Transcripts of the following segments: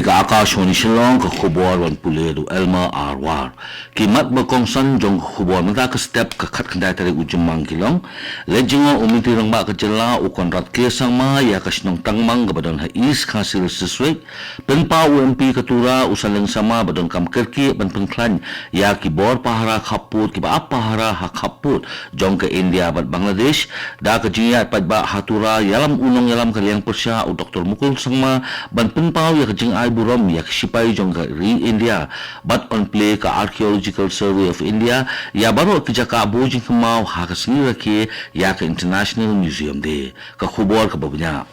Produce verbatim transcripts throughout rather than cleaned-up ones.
Ka Akashvani Shillong, ka khubor ban pule da u Elmer R War. Ki mat ba kongsan jong ka khubor mynta ka step, ka khatkhyndai tarik u Jymmang ki long: Leit jngoh u Myntri Rangbah ka jylla u Conrad K Sangma ïa ka shnong Tangmang kaba don ha East Khasi Hills District. Pynpaw u M P ka Tura u Saleng Sangma ba donkam kyrkieh ban pynkhlaiñ ïa ki bor pahara khappud kiba ap pahara ha khappud jong ka India bad Bangladesh. Da ka jingïaid paidbah ha Tura, ïalam u nongïalam ka liang pyrshah u Doktor Mukul Sangma ban pynpaw ïa ka jingai burom ïa ka shipai jong ka ri India bad yn plie ka Archaeological Survey of India ïa baroh ki jaka ba jingkynmaw ha ka sngi rakhe ïa ka International Museum Day. Ka khubor kaba bniah.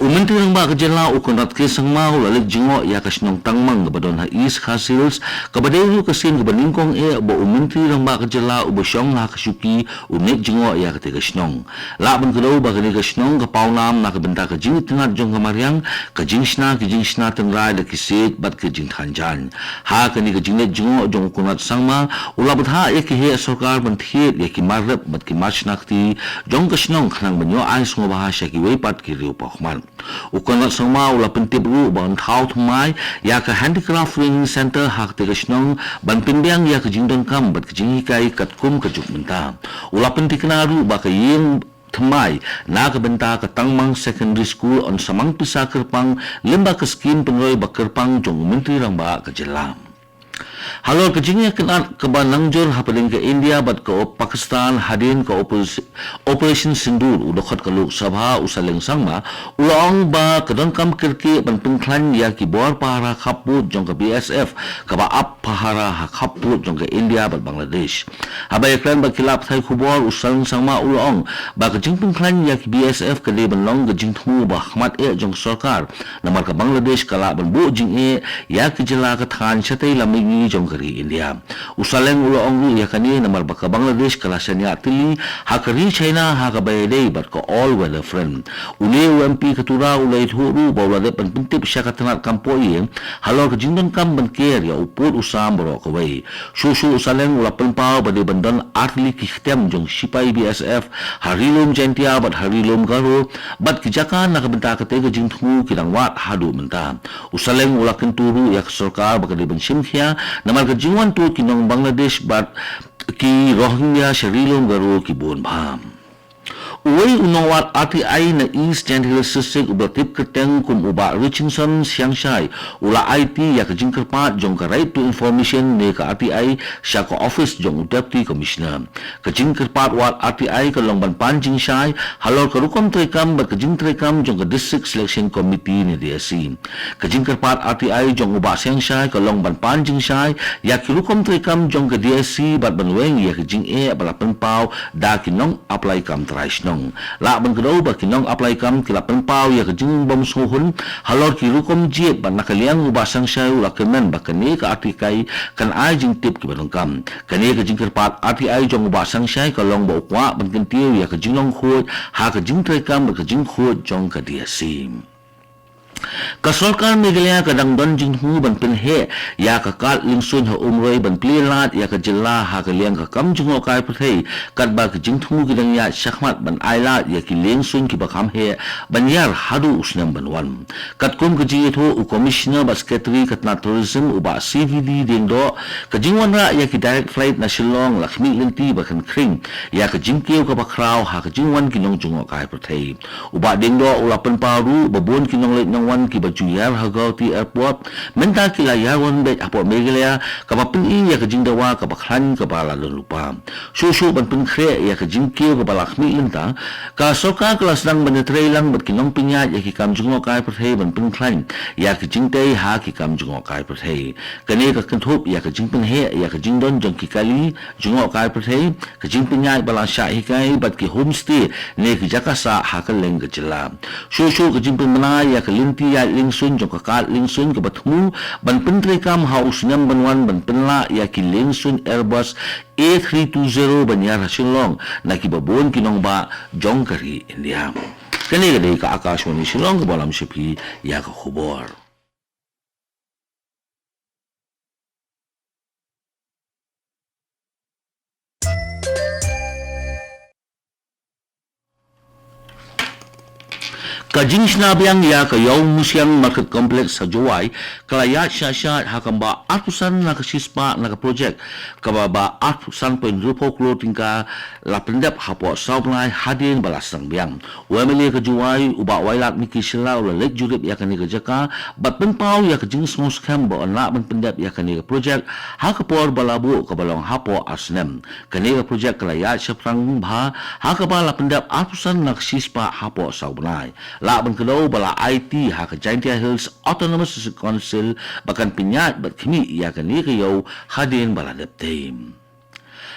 U Myntri Rangbah ka jylla u Conrad K Sangma u la leit jngoh ïa ka shnong Tangmang kaba don ha East Khasi Hills, kaba dei ruh ka sien kaba nyngkong eh ba u Myntri Rangbah ka jylla uba shong ha ka shuki un leit jngoh ïa katei ka shnong. Lah ban kdew ba kane ka shnong ka pawnam na ka bynta ka jingitynnad jong ka mariang, ka jingshna ki jingshna tynrai da ki siej bad ka jingthan jaiñ. Ha kane ka jingleit jngoh jong u Conrad Sangma, u la bthah ïa ki heh sorkar ban thied ïa ki mar rep bad ki mar shna kti jong ka shnong khnang ban ïoh ai sngewbha sha kiwei pat ki riew pawkhmat. U Conrad Sangma u la pyntip ruh ba yn thaw thymmai ïa ka Handicraft Training Centre ha katei ka shnong ban pynbiang ïa ka jingdonkam bad ka jinghikai katkum ka juk mynta. U la pyntikna ruh ba ka ïing thymmai na ka bynta ka Tangmang Secondary School yn samang pisa kyrpang lyngba ka skhim pynroi ba kyrpang jong u Myntri Rangbah ka jylla. Halor ka jingïakynad kaba nangjur hapdeng ka India bad ka Pakistan hadien ka Operation Sindoor, u dkhot ka Lok Sabha u Saleng Sangma u la ong ba ka donkam kyrkieh ban pynkhlaiñ ïa ki bor pahara khappud jong ka B S F kaba ap pahara ha khappud jong ka India bad Bangladesh. Haba ïakren bad ki lad pathai khubor, u Saleng Sangma u la ong ba ka jingpynkhlaiñ ïa ki B S F ka dei ban long ka jingthmu ba khmat eh jong ka sorkar, namar ka Bangladesh ka lah ban buh jingeh ïa ki jylla ka thaiñ shatei lam mihngi jong ka ri India. U Saleng u la ong ruh ïa kane namar ba ka Bangladesh ka la shaniah tylli ha ka ri China ha kaba ïadei bad ka All Weather Front. Une u M P ka Tura u la ïathuh ruh ba u la dep ban pyntip sha ka tnat kam pohïing halor ka jingdonkam ban ker ïa u pud u sam baroh kawei. Shuh shuh u Saleng u la pynpaw ba dei ban don artylli ki ktem jong shipai B S F ha Ri Lum Jaintia bad ha Ri Lum Garo bad ki jaka na ka bynta katei ka jingthmu ki dang wad haduh mynta. U Saleng u la kyntu ruh ïa ka sorkar ba ka dei ban shim khia namar ka jingwan tuid ki nong Bangladesh bad ki Rohingya sha Ri Lum Garo ki bun bha. Uwei u nongwad R T I na East Jaintia Hills District uba tip kyrteng kum u Bah Richardson Siangshai u la aiti ïa ka jingkyrpad jong ka Right to Information ne ka R T I sha ka office jong u Deputy Commissioner. Ka jingkyrpad wad R T I ka long ban pan jingshai halor ka rukom treikam bad ka jingtreikam jong ka District Selection Committee ne D S C. Ka jingkyrpad R T I jong u Bah Siangshai ka long ban pan jingshai ïa ki rukom treikam jong ka D S C bad ban weng ïa ka jingeh ba la pynpaw da ki nong apply kam trai shnong. Lah ban kdew ba ki nong apply kam ki la pynpaw ïa ka jingbym sngewhun halor ki rukom jied bad na ka liang u Bah Siangshai u la kyrmen ba kane ka R T I kan ai jingtip kiba donkam. Kane ka jingkyrpad R T I jong u Bah Siangshai ka long ba u kwah ban kyntiew ïa ka jinglong khuid ha ka jingtreikam bad ka jingkhuid jong ka D S C. Ka sorkar Meghalaya ka dang don jingthmu ban pynheh ïa ka kad liengsuiñ ha Umroi ban plie lad ïa ka jylla ha ka liang ka kam jngohkai pyrthei, katba ki jingthmu ki dang ïaid shakhmat ban ai lad ïa ki liengsuiñ kiba kham heh ban ïar haduh u snem ban wan. Katkum ka jingïathuh u Commissioner bad Secretary ka tnat Tourism u Bah C V D Diengdoh, ka jingwanrah ïa ki direct flight na Shillong la khmih lynti ba kan khring ïa ka jingkiew kaba khraw ha ka jingwan ki nongjngohkai pyrthei. U Bah Diengdoh u la pynpaw ruh ba bun ki nongleit nongwan kiba ju ïar ha Guwahati Airport mynta ki la ïar wan beit hapoh Meghalaya, kaba pyni ïa ka jingdawa kaba khlaiñ kaba la don lypa. Shuh shuh ban pynkhreh ïa ka jingkiew kaba la khmih lynti, ka sorkar ka la sdang ban ïatreilang bad ki nongpynïaid ïa ki kam jngohkai pyrthei ban pynkhlaiñ ïa ka jingtei ha ki kam jngohkai pyrthei. Kane ka kynthup ïa ka jingpynheh ïa ka jingdon jong ki kali jngohkai pyrthei, ka jingpynïaid ba la shah hikai bad ki homestay ne ki jaka sah ha kylleng ka jylla. Shuh shuh ka jingpynbna ïa ka lynti ïaid liengsuiñ jong ka kad liengsuiñ kaba thmu ban pyntreikam ha u snem ban wan ban pynlah ïa ki liengsuiñ Airbus A three two zero ban ïar ha Shillong na kiba bun ki nongbah jong ka ri India. Kane ka dei ka Akashvani Shillong kaba lam sha phi ïa ka khubor. Ka jingshna biang ïa ka Ïew Musiang Market Complex ha Jowai ka la ïaid shah shah ha ka ba arphew san na ka shispah na ka projek kaba ba arphew san point hynriewphew klur tyngka la pyndep hapoh saw bnai hadien ba la sdang biang. U M L A ka Jowai u Bah Wailadmiki Shylla u la leit jurip ïa kane ka jaka bad pynpaw ïa ka jingsngew skhem ba yn lah ban pyndep ïa kane ka projek ha ka por ba la buh kaba long hapoh ar snem. Kane ka projek ka la ïaid shaphrang bha ha kaba la pyndep arphew san na ka shispah hapoh saw bnai. Lah ban kdew ba la aiti ha ka Jaintia Hills Autonomous District Council ba kan pynïaid bad khmih ïa kane ka ïew hadien ba la dep tei.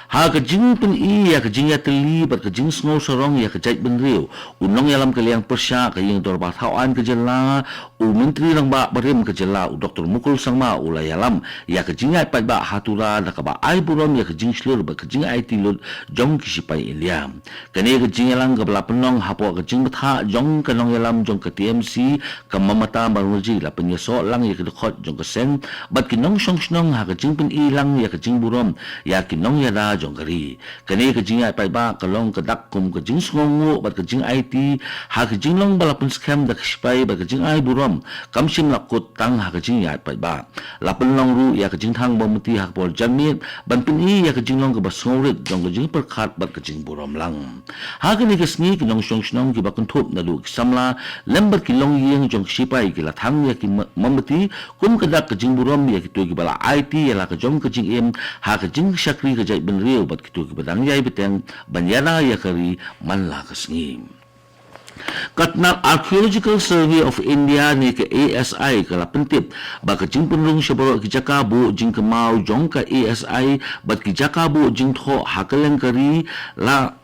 Ha ka jingpyni ïa ka jingïatylli bad ka jingsngew sarong ïa ka jaitbynriew, u nongïalam ka liang pyrshah ka ïing dorbar thaw aiñ ka jylla, u Myntri Rangbah barim ka jylla u Doktor Mukul Sangma u la ïalam ïa ka jingïaid paidbah ha Tura da kaba ai burom ïa ka jingshlur bad ka jingaiti lut jong ki shipai India. Kane ka jingïalang kaba la pynlong hapoh ka jingbthah jong ka nongïalam jong ka T M C ka Mamata Banerjee la pynïasoh lang ïa ka dkhot jong ka seng bad ki nongshong shnong ha ka jingpyni lang ïa ka jingburom ïa ki nongïada jong ka ri. Kane ka jingïaid paidbah ka long ka dak kum ka jingsngewnguh bad ka jingaiti ha ka jinglong ba la pynskhem da ka shipai bad ka jingai burom kam shym la kut tang ha ka jingïaid paidbah. La pynlong ruh ïa ka jingthang mombati ha ka por janmiet ban pyni ïa ka jinglong kaba sngewrit jong ka jingpyrkhat bad ka jingburom lang. Ha kane ka sngi ki nongshong shnong kiba kynthup naduh ki samla lem bad ki longïing jong ki shipai ki la thang ïa ki mo-, mombati kum ka dak ka jingburom ïa kito kiba la aiti ïa la ka jong ka jingim ha ka jingshakri ka jaitbynriew bad kito kiba dang ïai bteng ban ïada ïa ka ri man la ka sngi. Ka tnat Archaeological Survey of India ne ka A S I ka la pyntip ba ka jingpynrung sha baroh ki jaka buh jingkynmaw jong ka A S I bad ki jaka buh jingthoh ha kylleng ka ri la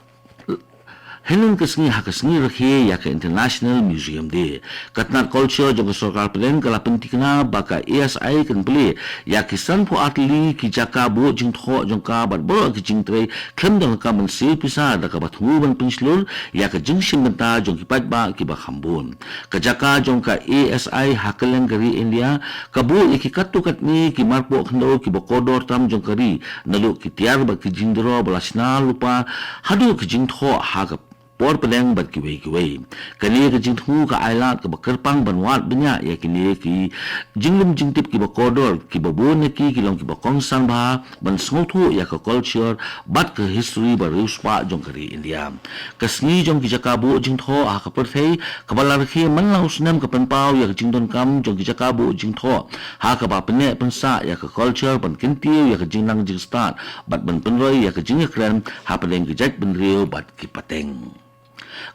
hynnin ka sngi ha ka sngi rakhe ïa ka International Museum Day. Ka tnat culture jong ka sorkar pdeng ka la pyntikna ba ka A S I kan plie ïa ki sanphew ar tylli ki jaka buh jingthoh jong ka bad baroh ki jingtrei khlem donkam ban siew pisa da kaba thmu ban pynshlur ïa ka jingshim bynta jong ki paidbah kiba kham bun. Ka jaka jong ka A S I ha kylleng ka ri India ka buh ïa ki katto katne ki marpoh khyndew kiba kordor tam jong ka ri, naduh ki tiar bad ki jingdro ba la shna lypa haduh ki jingthoh ha ka por pdeng bad kiwei kiwei. Kane ka jingthmu ka ai lad kaba kyrpang ban wad bniah ïa kine ki jinglum jingtip kiba kordor, kiba bun na ki ki long kiba kongsan bha ban sngewthuh ïa ka culture bad ka history ba riewspah jong ka ri India. Ka sngi jong ki jaka buh jingthoh ha ka pyrthei kaba la rakhe man la u snem ka pynpaw ïa ka jingdonkam jong ki jaka buh jingthoh ha kaba pynneh pynsah ïa ka culture ban kyntiew ïa ka jingnang jingstad bad ban pynroi ïa ka jingïakren hapdeng ki jaitbynriew bad ki pateng.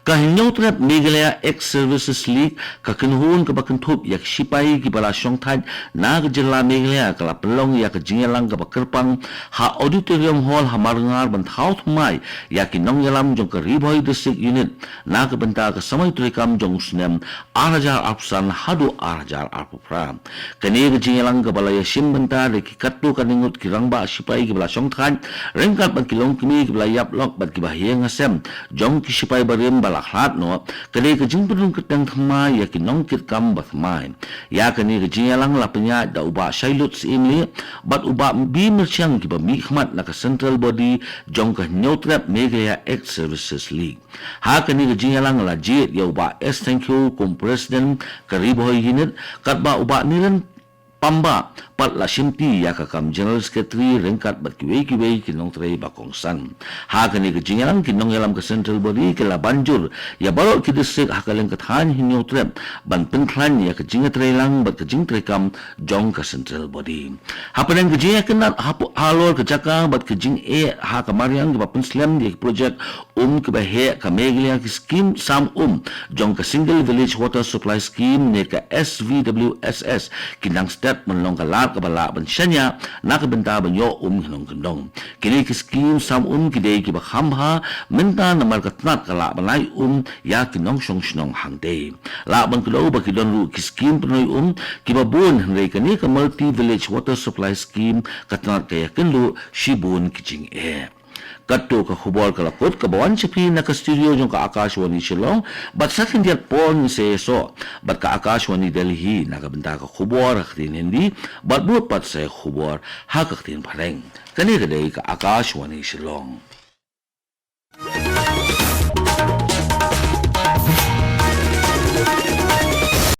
Ka Hynñiewtrep Meghalaya Ex-Services League, ka kynhun kaba kynthup ïa ki shipai kiba la shongthait na ka jylla Meghalaya, ka la pynlong ïa ka jingïalang kaba kyrpang ha Auditorium Hall ha Marngar ban thaw thymmai ïa ki nongïalam jong ka Ri Bhoi District Unit na ka bynta ka samoi treikam jong u snem ar hajar arphew san haduh ar hajar arphew phra. Kane ka jingïalang kaba la ïashim bynta da ki katto katne ngut ki rangbah shipai kiba la shongthait ryngkat bad ki longkmie kiba la ïap lok bad kiba ha ïing ha sem jong ki shipai barim ba la khlad noh, kane ka jingpynrung kyrteng thymmai ïa ki nongkitkam ba thymmai. Ïa kane ka jingïalang la pynïaid da u Bah Shailut Syiemlieh bad u Bah B. Myrchiang kiba mihkhmat na ka Central Body jong ka Hynñiewtrep Meghalaya Ex-Services League. Ha kane ka jingïalang la jied ïa u Bah S. Thangkhiew kum President ka Ri Bhoi Unit, katba u Bah Niren Pamba pat la shimti ïa ka kam General Secretary ryngkat bad kiwei kiwei ki nongtrei ba kongsan. Ha kane ka jingïalang ki nongïalam ka Central Body ki la ban jur ïa baroh ki district ha kylleng ka thaiñ Hynñiewtrep ban pynkhlaiñ ïa ka jingïatreilang bad ka jingtreikam jong ka Central Body. Hapdeng ka jingïakynad hapoh halor ka jaka bad ka jingeh ha ka mariang kiba pynslem ïa ki projek um kiba heh ka Meghalaya, ki skim sam um jong ka Single Village Water Supply Scheme ne ka S V W S S, ki nang stet ban long ka lad kaba lah ban shaniah na ka bynta ban ïoh um ki nongkyndong. Kine ki skim sam um ki dei kiba kham bha mynta namar ka tnat ka lah ban ai um ïa ki nongshong shnong hangtei. Lah ban kdew ba ki don ruh ki skim pynroi um kiba bun, hynrei kane ka Multi Village Water Supply Scheme ka tnat ka ïakynduh shibun ki jingeh. Katto ka khubor ka la kut kaba wan sha phi na ka studio jong ka Akashvani Shillong, bad sa khyndiat por ngin sa ïasoh bad ka Akashvani Delhi na ka bynta ka khubor ha ka ktien Hindi, bad bud pat sa ïa ka khubor ha ka ktien Phareng. Kane ka dei ka Akashvani Shillong.